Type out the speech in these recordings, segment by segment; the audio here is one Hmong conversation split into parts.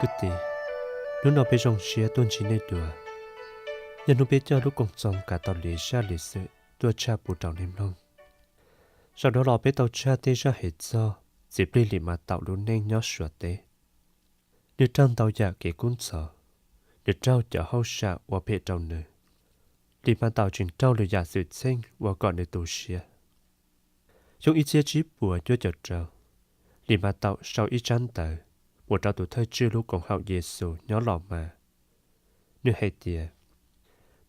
Kwv tij, hnub no peb zoo siab tuaj ntsib nej dua. Yog hnub peb coj lub Koom Txoos Kav Tos Liv zaj liv xwm tuaj tshaj puv rau nej mloog. Sau dua los peb tau tshaj tej zaj hais txog Txiv Plig Lis Mas Taus lub neej nyob Suav teb. Nws raug ntau yam kev kub ntxhov, nws raug cov hauj sam ua phem rau nws. Lis Mas Taus tseem raug lwm yam xwm txheej ua kom nws tu siab. Xyoo ib txhiab tsib puas cuaj caum rau, Lis Mas Taus sau ib tsab ntawv mus rau tus thawj tswj lub Koom Haum Yes Xus nyob Los Mas. Nws hais tias,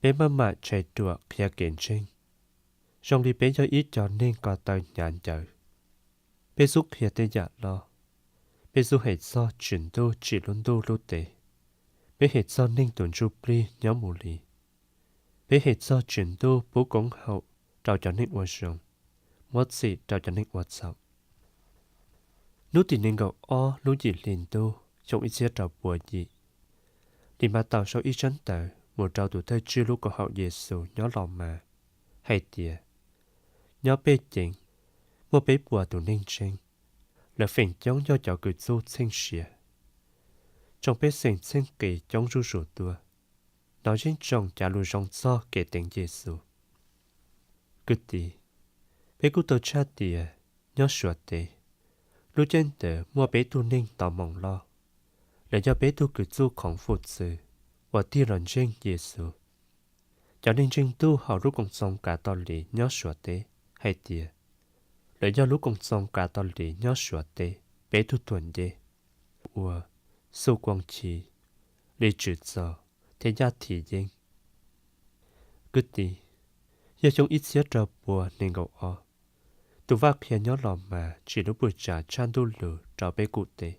peb maj mam tshais ruam qhia kev ntseeg, zoo li peb yog ib co neeg ko taw hnyav ncawv. Peb xub qhia tej yam loj, peb xub hais txog Tswv Ntuj tsim lub ntuj lub teb, peb hais txog neeg tus ntsuj plig nyob mus li, peb hais txog Tswv Ntuj pub koom haum rau cov neeg ua zoo, muab txim rau cov neeg ua txhaum. Hnub tim nees nkaum ob lub yim hli ntuj xyoo ib txhiab rau puas yim, Lis Mas Taus sau ib tsab ntawv mus rau tus thawj tswj lub Koom Haum Yes Xus nyob Los Mas hais tias, nyob pej ceev muaj peb puas tus neeg ntseeg, lawv feem coob yog cov kws txuj txheej siav. Tsoom pej xeem txheej qis coob zuj zus tuaj, hnov yeej tsoom cav lus zoo txog kev teev Yes Xus. Kwv tij, peb kuj tau tshaj tias nyob Suav teb, lub caij ntawd muaj peb tug neeg ntau moo loj, lawv yog peb tug kws txuj khoov fum txwv uas tig los ntseeg Yes Xus. Cov neeg ntseeg Ntuj hauv lub Koom Txoos Kav Tos Liv nyob Suav teb hais tias lawv yog lub Koom Txoos Kav Tos Liv nyob Suav teb peb tug tuam nceb, ua Xu Kuas Chi, Lis Tswv Txos thiab Yaj Thim Yeeb. Kwv tij, yog xyoo ib txhiab rau puas nees nkaum ob, tus Vaj Qhia nyob Los Mas tsim lub pwm tsav tshaj Ntuj Lus rau peb kuv teb.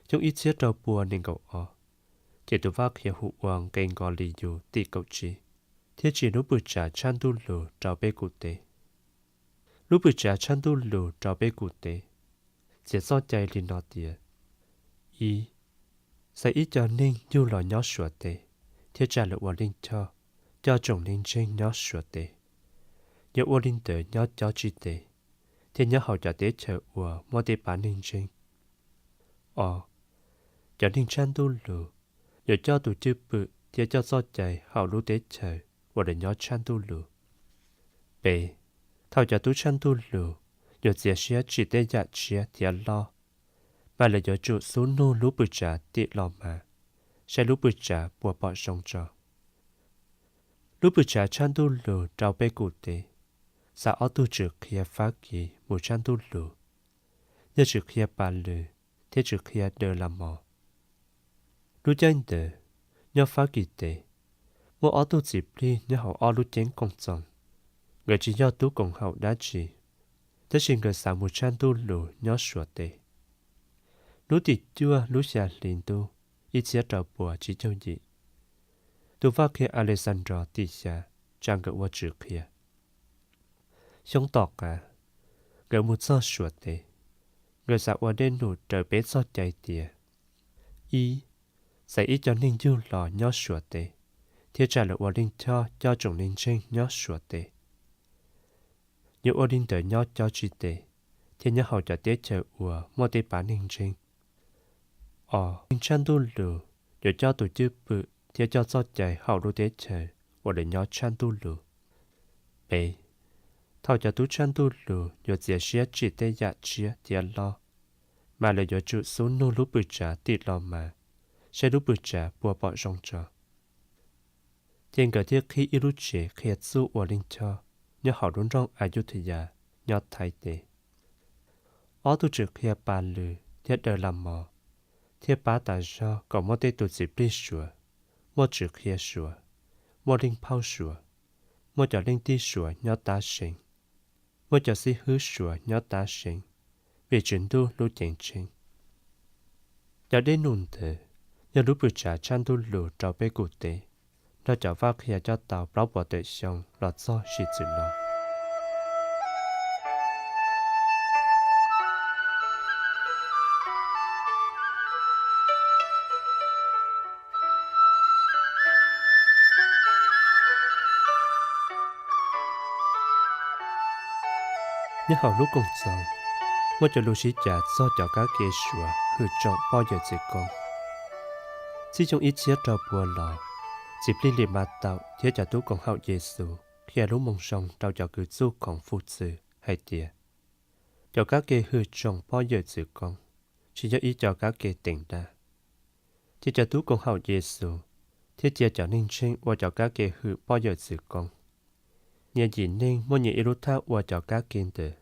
Xyoo ib txhiab rau puas nees nkaum ob, ces tus Vaj Qhia hu ua Nqe Nkos Lis Yus tim kaum tsib thiaj tsim lub pwm tsav tshaj Ntuj Lus rau peb kuv teb. Lub pwm tsav tshaj Ntuj Lus rau peb kuv teb txiav txoj cai li no tias, ib, xaiv ib co neeg yug los nyob Suav teb thiab tsa lawv ua Leej Choj coj tsoom neeg ntseeg nyob Suav teb. Yuav ua li ntawd nyob Cob Tsib teb thiab nyob hauv cov teb chaws uas muaj tej pab neeg ntseeg. Ob, cov neeg tshaj Ntuj Lus yuav coj tus cwj pwm thiab coj txoj cai hauv lub teb chaws uas lawv nyob tshaj Ntuj Lus. Peb, thaum cov tub tshaj Ntuj Lus yuav txiav siab tsim tej yam tshiab thiab loj, mas lawv yuav tsum xub nug lub pwm tsav tim Los Mas, saib lub pwm tsav puas pom zoo tso. Lub pwm tsav tshaj Ntuj Lus rau peb kuv teb, xa ob tug Tswv Qhia Fab Kis mus tshaj Ntuj Lus, yog Tswv Qhia Pas Lws thiab Tswv Qhia Daws Las Mos. Lub caij ntawd, nyob Fab Kis teb, muaj ob tug txiv plig nyob hauv ob lub ceeb koom txoos, nkawd tsis yog tub koom haum dab tsi, tab sis nkawd xav mus tshaj Ntuj Lus nyob Suav teb. Hnub tim cuaj lub xya hli ntuj ib txhiab rau puas tsib caug yim, tus Vaj Qhia Alexandros tim xya tsa nkawd ua Tswv Qhia. Xyoo tom qab, nkawd mus txog Suav teb, nkawd xav ua dej num raws peb txoj cai tias, ib, xaiv ib co neeg yug los nyob Suav teb thiab tsa lawv ua Leej Choj coj tsoom neeg ntseeg nyob Suav teb. Yuav ua li ntawd nyob Cob Tsib teb thiab nyob hauv cov teb chaws uas muaj tej pab neeg ntseeg. Ob, neeg tshaj Ntuj Lus yuav coj tus cwj pwm thiab coj txoj cai hauv lub teb chaws uas lawv nyob tshaj Ntuj Lus. Peb, thaum cov tub tshaj Ntuj Lus yuav txiav siab tsim tej yam tshiab thiab loj, mas lawv yuav tsum xub nug lub pwm tsav tim Los Mas, saib lub pwm tsav puas pom zoo tso. Ces nkawd thiaj qhib ib lub tsev qhia txuj ua Leej Choj nyob hauv lub nroog Ayutthaya nyob Thaib teb. Ob tug Tswv Qhia Pas Lws thiab Daws Las Mos thiaj pab tas zog kom muaj tej tus txiv plig Suav, muaj Tswv Qhia Suav, muaj Leej Phauj Suav, muaj cov leej tij Suav nyob tab seeb, muaj cov xib hwb Suav nyob tab seeb, vim Tswv Ntuj lub Ceeb Tsheej. Cov dej num ntawd yog lub pwm tsav tshaj Ntuj Lus rau peb kuv teb, nrog cov Vaj Qhia coj tau plaub puas tawm xyoo los txog sib txwm no. Nyob hauv lub Koom Txoos, muaj cov lus sib cav txog cov kab ke Suav hwm tsoom poj yawm txiv koob. Txij xyoo ib txhiab rau pua los, Txiv Plig Lis Mas Taum thiab cov tub Koom Haum Yes Xus qhia lub Moo Zoo rau cov kws txuj khoom Fuv Txwv hais tias cov kab ke hwm tsoom poj yawm txwv koob tsis yog ib co kab ke teev dab, ces cov tub Koom Haum Yes Xus thiaj cia cov neeg ntseeg ua cov kab ke hwm poj yawm txwv koob. Nyias yim neeg muaj nyias ib lub thaj ua cov kab ke ntawd.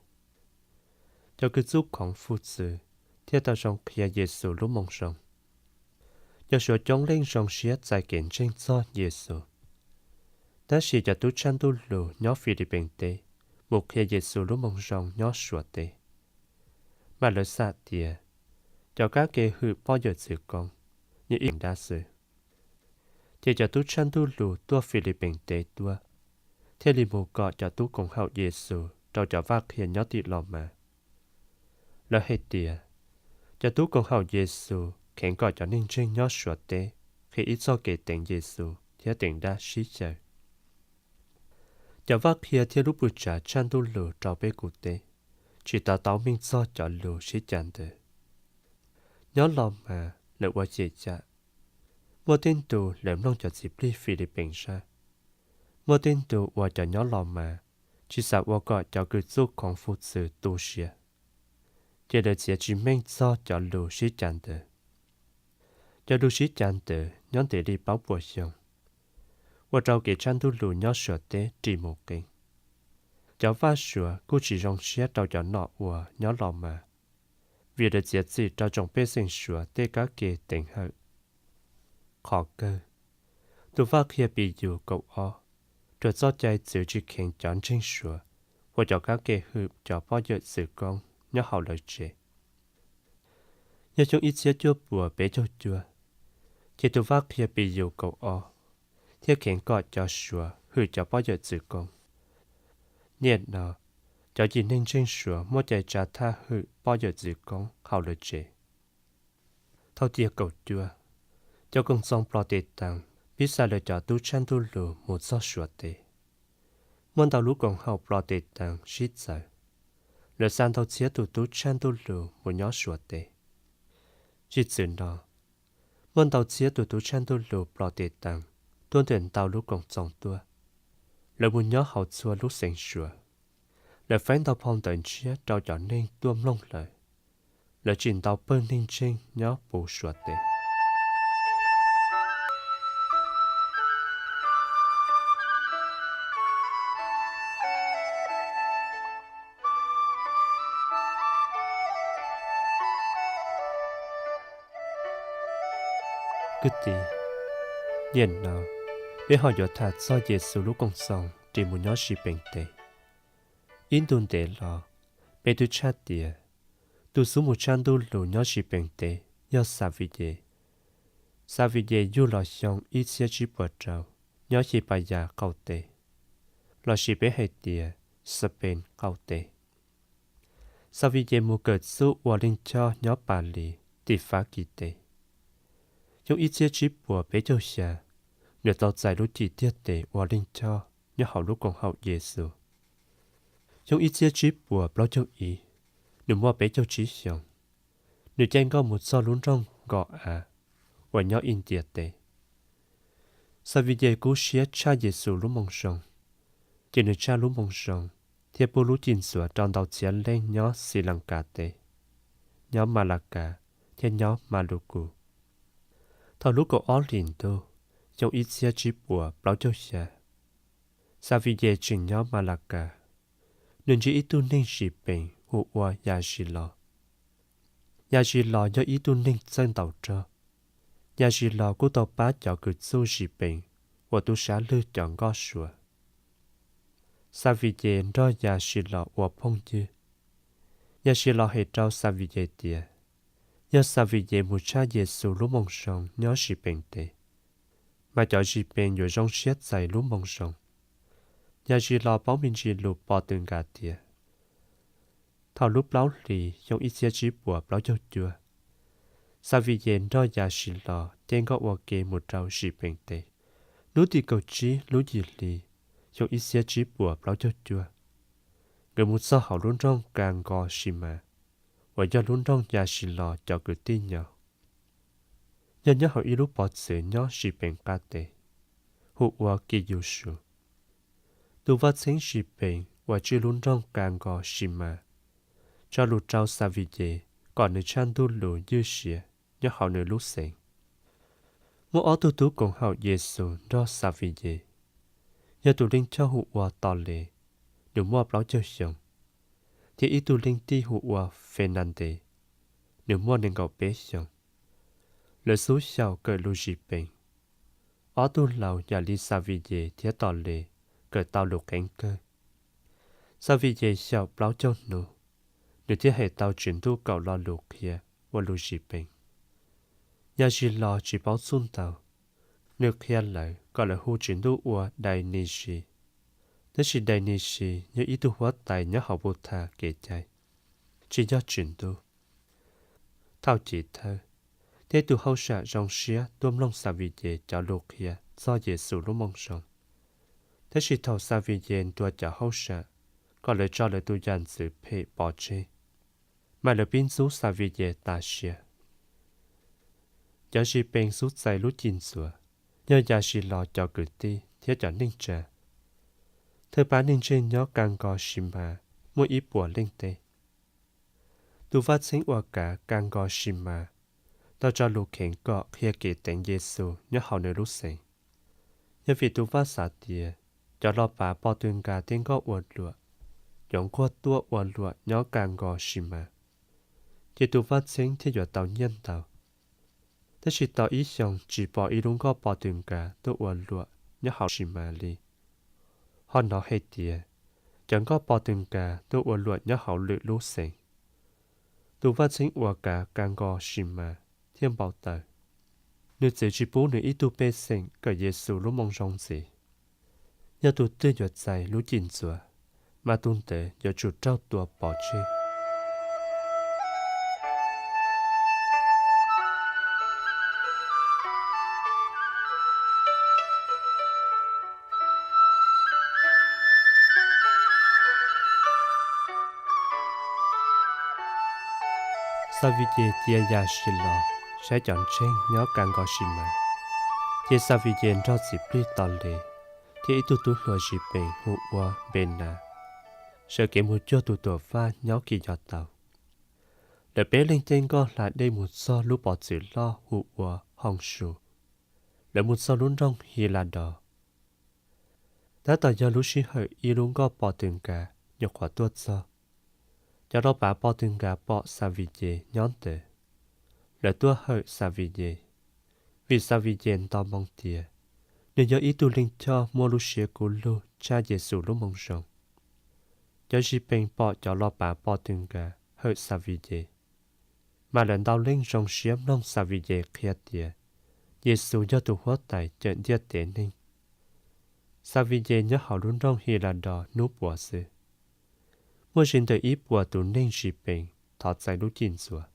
Cov kws txuj khoom Fuv Txwv thiaj tau zoo qhia Yes Xus lub Moo Zoo. Cov Suav coob leej zoo siab txais kev ntseeg txog Yes Xus, tab sis cov tub tshaj Ntuj Lus nyob Fis Lis Pees teb mus qhia Yes Xus lub Moo Zoo nyob Suav teb. Mas lawv xam tias cov kab ke hwm poj yawm txwv koob yog ib teev dab xwb. Ces cov tub tshaj Ntuj Lus tuaj Fis Lis Pees teb tuaj, thiaj li mus kom cov tub Koom Haum Yes Xus rau cov vaj qhia nyob tim Los Mas. Lawv hais tias cov tub Koom Haum Yes Xus kheev kom cov neeg ntseeg nyob Suav teb qhia ib txoj kev teev Yes Xus thiab teev dab sib xyaw. Cov vaj qhia thiab lub pwm tsav tshaj Ntuj Lus rau peb kuv teb tsis to taub meej txog cov lus sib cav ntawd. Nyob Los Mas lawv ua xyem xyam, muaj tej ntu lawv mloog cov Txiv Plig Fis Lis Pees zaj, muaj tej ntu uas cov nyob Los Mas tsis xav ua kom cov kws txuj khoom Fuv Txwv tu siab, ces lawv txiav tsis meej txog cov lus sib cav ntawd. Cov lus sib cav ntawd nyob ntev li plaub puas xyoo, ua rau kev tshaj Ntuj Lus nyob Suav teb ris mus qees. Cov vaj Suav kuj tsis zoo siab rau cov nom uas nyob Los Mas, vim lawv txiav txim rau tsoom pej xeem Suav tej kab ke teev hawm. Qhov kawg, tus vaj qhia Pis Yus Kaum Ob raws txoj cai txwv tsis kheev cov ntseeg Suav ua cov kab ke hwm cov poj yawm txwv koob nyob hauv lawv tsev. Yog xyoo ib txhiab cuaj puas peb caug cuaj, ces tus vaj qhia Pis Yus Kaum Ob thiaj kheev kom cov Suav hwm cov poj yawm txwv koob. Niaj no, cov yim neeg ntseeg Suav muaj cai tsa thaj hwm poj yawm txwv koob hauv lawv tsev. Thaum tiam kaum cuaj, cov koom txoos Plos Tes Taas pib xa lawv cov tub tshaj Ntuj Lus mus txog Suav teb. Muaj ntau lub koom haum Plos Tes Taas sib txawv, lawv xa ntau txhiab tus tub tshaj Ntuj Lus mus nyob Suav teb. Tsis txwv no, muaj ntau txhiab tus tub tshaj Ntuj Lus Plos Tes Taas tuaj ntawm ntau lub koom txoos tuaj, lawv mus nyob hauv txhua lub xeev Suav. Lawv faib ntau phau Ntawv Ntshiab rau cov neeg tuaj mloog lawv. Lawv tsim ntau pawg neeg ntseeg nyob puv Suav teb. Kwv tij, niaj no peb ho yuav tham txog Yes Xus lub koom txoos ris mus nyob Sis Pees teb. Ib ntu ntev los, peb twb tshaj tias tus xub mus tshaj Ntuj Lus nyob Sis Pees teb yog Xas Vis Yes. Xas Vis Yes yug los xyoo ib txhiab tsib puas rau nyob Xyis Pas Yas qaum teb, lossis peb hais tias Xas Pees qaum teb. Xas Vis Yes mus kawm txuj ua Leej Choj nyob Pas Lis tim Fab Kis teb. Xyoo ib txhiab tsib puas peb caug xya, nws tau txais lub cim tiag tes ua Leej Choj nyob hauv lub Koom Haum Yes Xus. Xyoo ib txhiab tsib puas plaub caug ib, nws muaj peb caug tsib xyoos, nws caij nkoj mus txog lub nroog Nkos Av uas nyob Is Ntias teb. Xas Vis Yes kub siab tshaj Yes Xus lub Moo Zoo, ces nws tshaj lub Moo Zoo thiab pub lub cim ntxuav rau ntau txhiab leej nyob Xis Las Kas teb, nyob Mas Las Kas thiab nyob Mas Lus Kus. Thaum lub kaum ob hlis ntuj xyoo ib txhiab tsib puas plaub caug xya, Xas Vis Yes tseem nyob Mas Las Kas, nws ntsib ib tug neeg Sis Pees hu ua Yas Sis Los. Yas Sis Los yog ib tug neeg txawj ntaus rog. Yas Sis Los kuj tau pab cov kws txuj Sis Pees uas tu sab lwg cov nkoj Suav. Xas Vis Yes nrog Yas Sis Los ua phooj ywg. Yas Sis Los hais rau Xas Vis Yes tias yog Xas Vis Yes mus tshaj Yes Xus lub Moo Zoo nyob Sis Pees teb, mas cov Sis Pees yuav zoo siab txais lub Moo Zoo. Yas Sis Los paub me ntsis lus Pos Tws Nkas tias thaum lub plaub hlis xyoo ib txhiab tsib puas plaub caug cuaj, Xas Vis Yes nrog Yas Sis Los caij nkoj ua ke mus rau Sis Pees teb. Hnub tim kaum tsib lub yim hli xyoo ib txhiab tsib puas plaub caug cuaj, nkawd mus txog hauv lub nroog Kas Nkos Sis Mas, uas yog lub nroog Yas Sis Los cov kwv tij nyob. yog nyob hauv ib lub pov txwv nyob Zis Pees qab teb, hu ua Kis Yus Sus. Tus vaj txheeb Zis Pees uas tswj lub nroog Kas Nkos Sis Mas tso lus rau Xas Vis Ces kom nws tshaj Ntuj Lus ywj siab nyob hauv nws lub xeev. Muaj ob tug tub koom haum Yes Xus nrog Xas Vis Ces, yog tus Leej Choj hu ua Tos Les, nws muaj plaub caug xyoo, thiab ib tug leej tij hu ua Fes Nas Ntes, nws muaj nees nkaum peb xyoos. Lawv xub xyaum kawm lus Zis Pees. Ob tug laus yam li Xas Vis Ces thiab Tos Les kawm tau lus qeeb kawg. Xas Vis Ces xyaum plaub caug hnub, nws thiaj hais tau Tswv Ntuj kaum lo lus qhia ua lus Zis Pees. Yas Zis Los tsis paub txuj ntau, nws qhia lawv kom lawv hu Tswv Ntuj ua Dais Nis Sis, tab sis Dais Nis Sis yog ib tug huab tais nyob hauv Npus Thas kev cai, tsis yog Tswv Ntuj. Thaum chiv thawj, tej tus hauj sam zoo siab tuaj mloog Xas Vis Ces cov lus qhia txog Yes Xus lub Moo Zoo. Tab sis thaum Xas Vis Ces ntuas cov hauj sam kom lawv tso lawv tus yam ntxwv phem pov tseg, mas lawv pib ntxub Xas Vis Ces tas sia. Cov Zis Pees xub txais lub Cim Ntxuav yog Yas Zis Los cov kwv tij thiab cov neej tsa. Thawj pab neeg ntseeg nyob Kas Nkos Sis Mas muaj ib puas leej teb. Tus vaj txheeb uas kav Kas Nkos Sis Mas tau tso lus kheev kom qhia kev teev Yes Xus nyob hauv nws lub xeev, yog vim tus vaj xav tias cov los pav Pos Tws Nkas tej nkoj ua luam yuav nquag tuaj ua luam nyob Kas Nkos Sis Mas, ces tus vaj txheeb thiaj yuav tau nyiaj ntau. Tab sis tau ib xyoos tsis pom ib lub nkoj Pos Tws Nkas tuaj ua luam nyob hauv Sis Mas li. Ho hnov hais tias cov nkoj Pos Tws Nkas tuaj ua luam nyob hauv lwm lub xeev. Tus vaj txheeb uas kav Kas Nkos Sis Mas thiaj npau taws. Nws txwv tsis pub nws ib tug pej xeem kawm Yes Xus lub Moo Zoo ntxiv. Yog tus twg yuav txais lub Cim Ntxuav, mas tus ntawd yuav tsum raug tua pov tseg. Xas Vis Ces cia Yas Zis Los saib cov ntseeg nyob Kas Nkos Sis Mas, ces Xas Vis Ces nrog txiv plig Tos Les thiab ib tug tub hluas Zis Pees hu ua Npes Nas sawv kev mus cuag tus tuam vaj nyob Kis Yos Taus. Lawv peb leeg caij nkoj hla dej mus txog lub pov txwv loj hu ua Hoo Su. Lawv mus txog lub nroog His Las Dos. Tab tom yog lub sij hawm ib lub nkoj Pos Tws Nkas nyuam qhuav tuaj txog. Cov los pav Pos Tws Nkas pom Xas Vis Ces nyob ntawd, lawv tuaj hawm Xas Vis Ces, vim Xas Vis Ces nto moo tias nws yog ib tug Leej Choj muaj lub siab kub lug tshaj Yes Xus lub Moo Zoo. Cov Zis Pees pom cov los pav Pos Tws Nkas hawm Xas Vis Ces, mas lawv ntau leej zoo siab mloog Xas Vis Ces qhia tias Yes Xus yog tus huab tais cawm ntiaj teb neeg. Xas Vis Ces nyob hauv lub nroog His Las Dos hnub puav xwb. Muaj ze ntawm ib puas tus neeg Zis Pees thov txais lub Cim Ntxuav.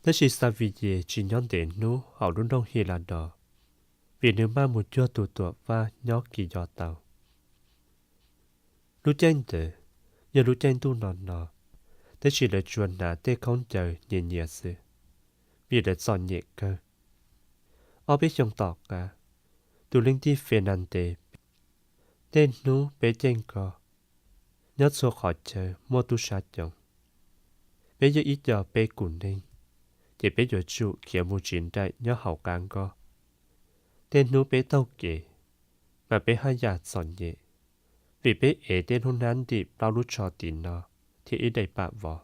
Tab sis Xas Vis Ces tsis nyob ntev hnub hauv lub nroog His Las Dos, vim nws maj mus cuag tus tuam vaj nyob Kis Yos Taus. Lub caij ntawd yog lub caij ntuj no no, tab sis lawv tsuas hnav tej khaub ncaws nyias nyias xwb, vim lawv txom nyem kawg. Ob peb xyoos tom qab, tus leej tij Fes Nas Ntes, tej hnub peb caij nkoj, nyob txhua qhov chaw muaj tub sab coob. Peb yog ib co peb kum neeg, ces peb yuav tsum khiav mus tsiv nraim nyob hauv qab nkoj. Tej hnub peb taug kev, mas peb haj yam txom nyem, vim peb ev tej hnub hnab ntim plaub lub tsho tim no thiab ib daim pam vov.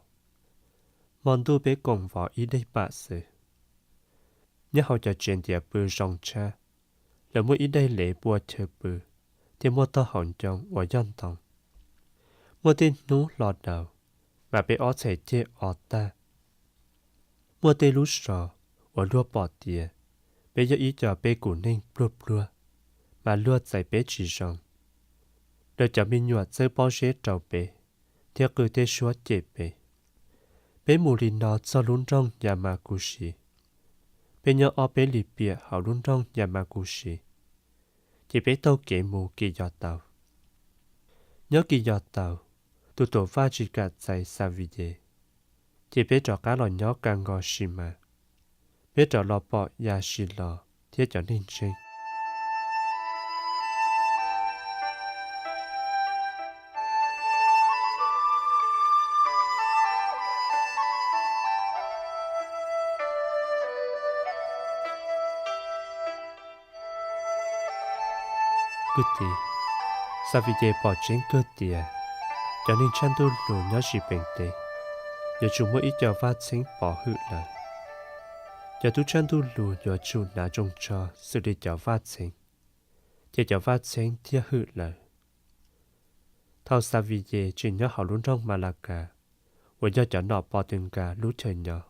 Hmo ntuj peb koom vov ib daim pam xwb. Nyob hauv cov tsev ntiav pw zoo tshaj, lawv muaj ib daim lev pua chaw pw, thiab muaj tog hauv ncoo uas yog ntoo. Muaj tej hnub hlo daus, mas peb ob txhais ceg o tag. Muaj tej lub zos uas luag pom tias peb yog ib co peb kum neeg pluag pluag, mas luag txais peb tsis zoo. Lawv cov me nyuam txawb pob zeb rau peb, thiab qw tej suab cem peb. Peb mus li no txog lub nroog Yas Mas Kus Sis. Peb nyob ob peb lim piam hauv lub nroog Yas Mas Kus Sis, ces peb taug kev mus Kis Yos Taus. Nyob Kis Yos Taus, tus tuam vaj tsis kam txais Xas Vis Ces, ces peb rov qab los nyob Kas Nkos Sis Mas. Peb rov los pom Yas Sis Los thiab cov neeg ntseeg. Kwv tij, Xavices pom tseeb kawg tias cov neeg tshaj Ntuj Lug nyob Sib Pees teb yuav tsum muaj ib co vaj txheeb pov hwm lawv. Cov tub tshaj Ntuj Lug yuav tsum hnav tsoos tsho xws li cov vaj txheeb, ces cov vaj txheeb thiaj hwm lawv. Thaum Xavices tseem nyob hauv lub nroog Malakas uas yog cov nom Pos Tws Nkas lub chaw nyob,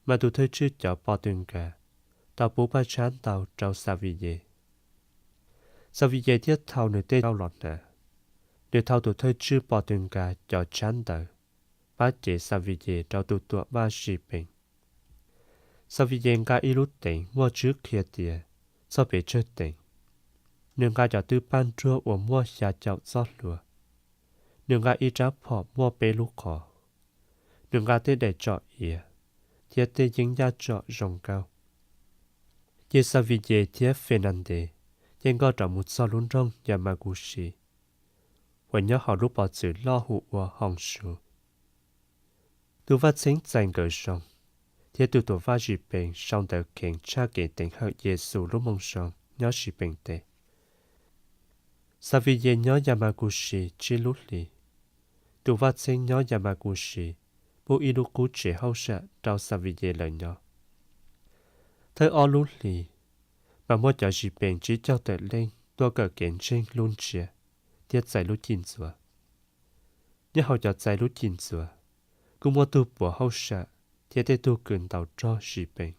mas tus thawj tswj cov Pos Tws Nkas tau pub paj tshab ntau rau Xavices. Xavices thiaj thau nws tej zaub los hnav. Nws thau tus thawj tswj Pos Tws Nkas cov tshab ntawv pab cev Xavices rau tus tuam vaj Sib Pees. Xavices nqa ib lub teev muaj tswb qhia tias Txog Pes Tsawg Teev. Nws nqa cov twj paj nruag uas muaj xya caum txoj hlua. Nws nqa ib rab phom muaj peb lub qhov. Nws nqa tej daim tsom iav thiab tej yeeb yaj tsom zoo nkauj. Ces Xavices thiab Fenantes yeej nkoj rov mus txog lub nroog Yamakusis uas nyob hauv lub pov txwv loj hu ua Hoos Su. Tus vaj txheeb txais nkawd zoo, thiab tus tuam vaj Sib Pees sau ntawv kheev tshaj kev teev hawm Yes Xus lub Moo Zoo nyob Sib Pees teb. Xavices nyob Yamakusis tsib lub hlis. Tus vaj txheeb nyob Yamakusis pub ib lub qub tsev hauj sam rau Xavices lawv nyob. Thawj ob lub hlis, mas muaj cov Sib Pees tsib caug tawm leej tuaj kawm kev ntseeg lub ntsiab thiab txais lub cim ntxuav. Nyob hauv cov txais lub cim ntxuav, kuj muaj tug puav hauj sam thiab tej tug kws ntaus rog Sib Pees.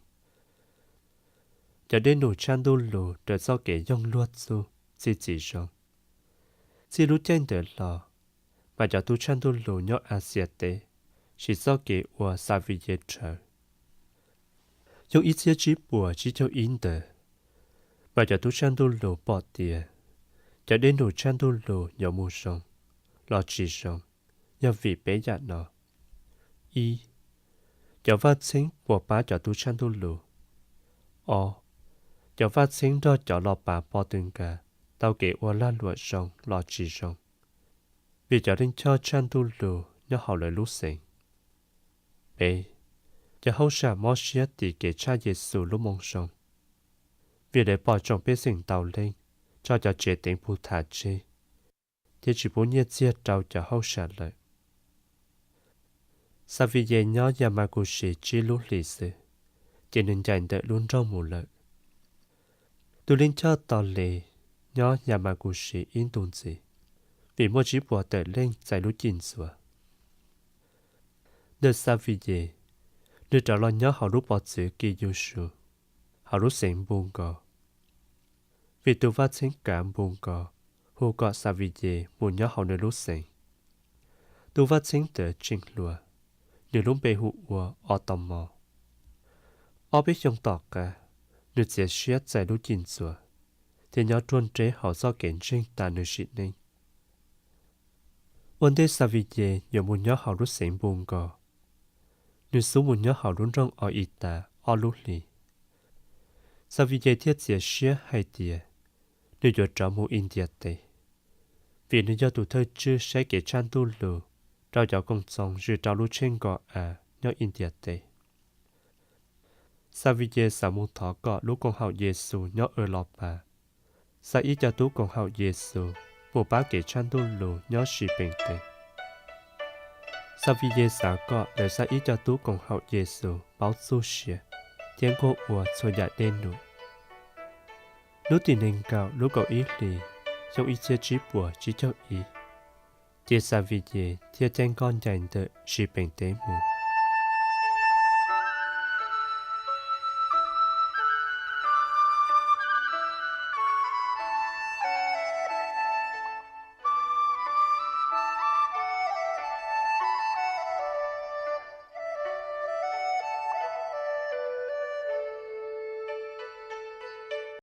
Cov dej num tshaj Ntuj Lus raws txoj kev yoog luag txuj txi txiv zoo. Txij lub caij ntawd los, mas cov tub tshaj Ntuj Lus nyob As Xias teb siv txoj kev ua Xavices rhawv. Xyoo ib txhiab tsib puas tsib caug ib ntawd, mas cov tub tshaj Ntuj Lus pom tias cov dej num tshaj Ntuj Lus yuav mus zoo los tsis zoo yog vim peb yam no: Ib, cov vaj txheeb puas pab cov tub tshaj Ntuj Lus. Ob, cov vaj txheeb nrog cov los pav Pos Tws Nkas tau kev ua lag luam zoo los tsis zoo vim cov Leej Choj tshaj Ntuj Lus nyob hauv lawv lub xeev. Peb, cov hauj sam mob siab tiv kev tshaj Yes Xus lub Moo Zoo vim lawv pom tsoom pej xeem ntau leej tso cov tsev teev Pus Thas tseg thiab tsis pub nyiaj txiag rau cov hauj sam lawm. Xavices nyob Yamakusis tsib lub hlis xwb, ces nws ncaim ntawm lub nroog mus lawm. Tus Leej Choj Tos Les nyob Yamakusis ib ntus ntxiv vim muaj tsib puas tawm leej txais lub cim ntxuav. Ntawm Xavices, nws rov los nyob hauv lub pov txwv Kis Yus Sus, hauv lub xeev Npus Nkos, vim tus vaj txheeb kav Npus Nkos hu kom Xavices mus nyob hauv nws lub xeev. Tus vaj txheeb ntawd tseem hluas, nws lub npe hu ua Os Tos Mos. Ob peb xyoos tom qab, nws txiav siab txais lub cim ntxuav thiab nyob ruaj nreb hauv txoj kev ntseeg tas nws sim neej. Ua ntej Xavices yuav mus nyob hauv lub xeev Npus Nkos, nws xub mus nyob hauv lub nroog Os Is Tas ob lub hlis. Xavices thiaj txiav siab hais tias nws yuav rov mus Is Ntias teb, vim nws yog tus thawj tswj saib kev tshaj Ntuj Lus rau cov Koom Txoos zwm rau lub tsheej Nkos As nyob Is Ntias teb. Xavices xav mus thov kom lub Koom Haum Yes Xus nyob Aws Los Pas xa ib co tub Koom Haum Yes Xus mus pab kev tshaj Ntuj Lus nyob Sib Pees teb. Xavices xav kom lawv xa ib co tub Koom Haum Yes Xus paub txuj sia thiab nquag ua txhua yam dej num. Hnub tim nees nkaum lub kaum ib hlis, xyoo ib txhiab tsib puas tsib caug ib, ces Xavices thiaj caij nkoj ncaim ntawm Sib Pees teb mus.